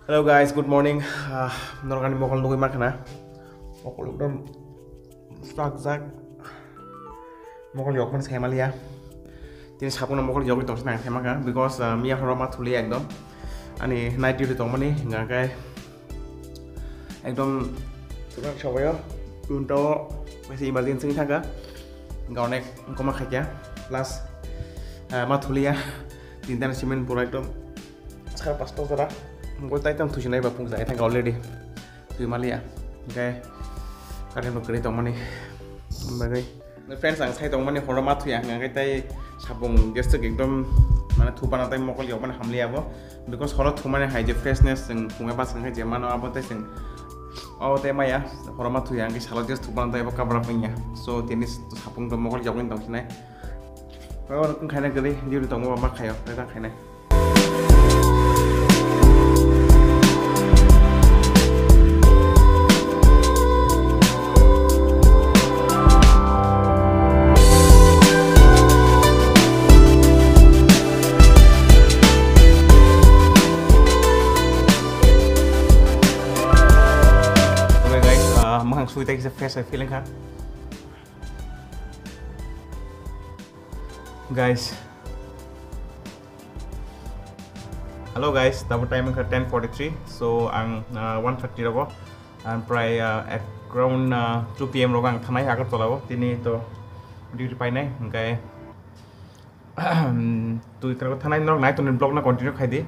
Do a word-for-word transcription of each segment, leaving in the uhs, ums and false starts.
Hello guys, good morning. Ah, norok ani mokol nugwi mankha na? Mokol ekdom swkjak. Mokol yokmani saimaliya. Tini sabungno mokol yogwi tongsi nang saimankha because, ah, miya horo ma thuliya ekdom. Ani night duty tongmani hingkha khe ekdom sobayo tuntao kaisa emergency thangkha. Hingkha onek koma khaikha. Plus, ah, ma thuliya. Tinta ni cement pura ekdom. Sar pasta jora. Mokol tai tong thusinai ba pung jai thangkha already. Thwi maliya. Hingkhe current bo kwrwi tongmani bagwi. Friends, ang sai tongmani horo ma thuya hwnka khe tai sabung gas tak ekdom mane thupana tai mokol yokmani hamliya bo. Because horo thumani hai je freshness chwng phunga bas khe je mano abo tai chwng o tai maya horo ma thuya hwnka salo gas thupana tai bo kabra pungya. So tini sabung to mokol yokmani tongsinai. Oro khaina kwrwi duty tongma ma khayo tai tang khainai. Okay guys, ah, mwkhang sui tai kisa fresh feeling kha. Guys. Hello guys, tabuk time wngkha ten forty-three, so ang, ah, one thirty rogo, ang prai, ah, at around, ah, two P M rogo ang thanai Agartala o, tini to duty painai, hingkhe twi thanai norok nai tongni vlog no continue khai di,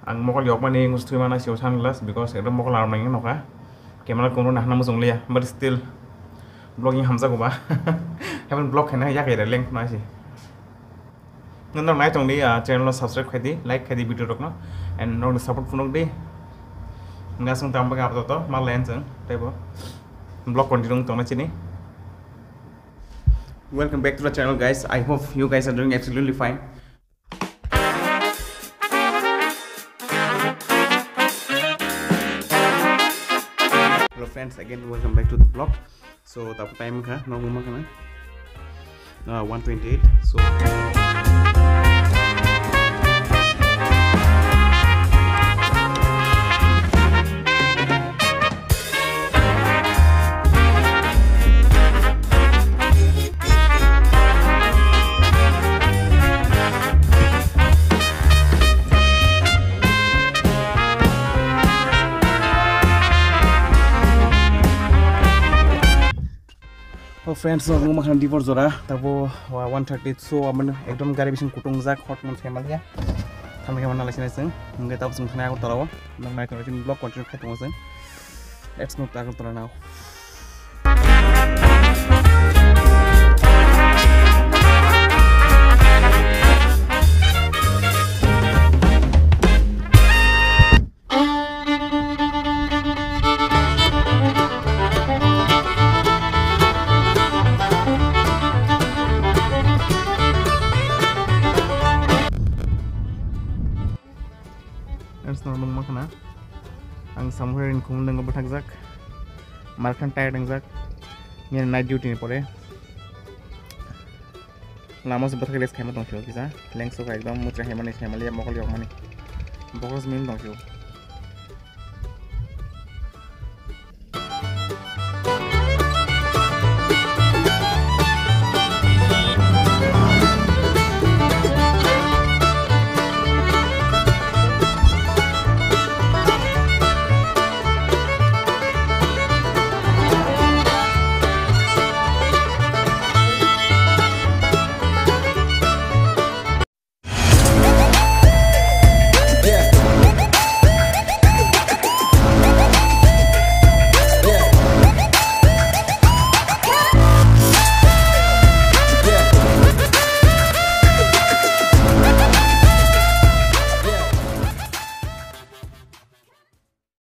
ang mokol yokmani musu thwi mana sio sunglass because ekdom mokol aram nangya nokha. Camera kunu nahna mujung liya, but still vlogging hamjago ba. Heaven vlog khaina yakhe length no asi. Nang nai tong di, ah, channel no subscribe khai di, like khai di video rok no, and nang support phunuk di. Ngasung tam baga apato to mal len jeng tebo vlog continue tongna chini. Welcome back to the channel, guys. I hope you guys are doing absolutely fine. Hello friends, again welcome back to the vlog. So tabuk time wngkha norok wngma khana, ah, one twenty-eight. So O friends, no wngma khana dibor jora, tabo, wa, one thirty, so, amani ekdom gari bising kutung jak, hot mon family ya. Thamni khe mana laisina seng, nge tabo sung thana Agartala o, nang nai tong vlog continue khai tong seng. Let's move to Agartala now. Friends, no nung ma khana. Ang somewhere in Khumulwngo bwthakjak. Markhan tired wngjak. Nini night duty ni pore. Lama se bwthak rest khaima tongphio kisa. Lengso kha ekdom muchra haimani, haimali mokol yokmani. Bokhos min tongphio.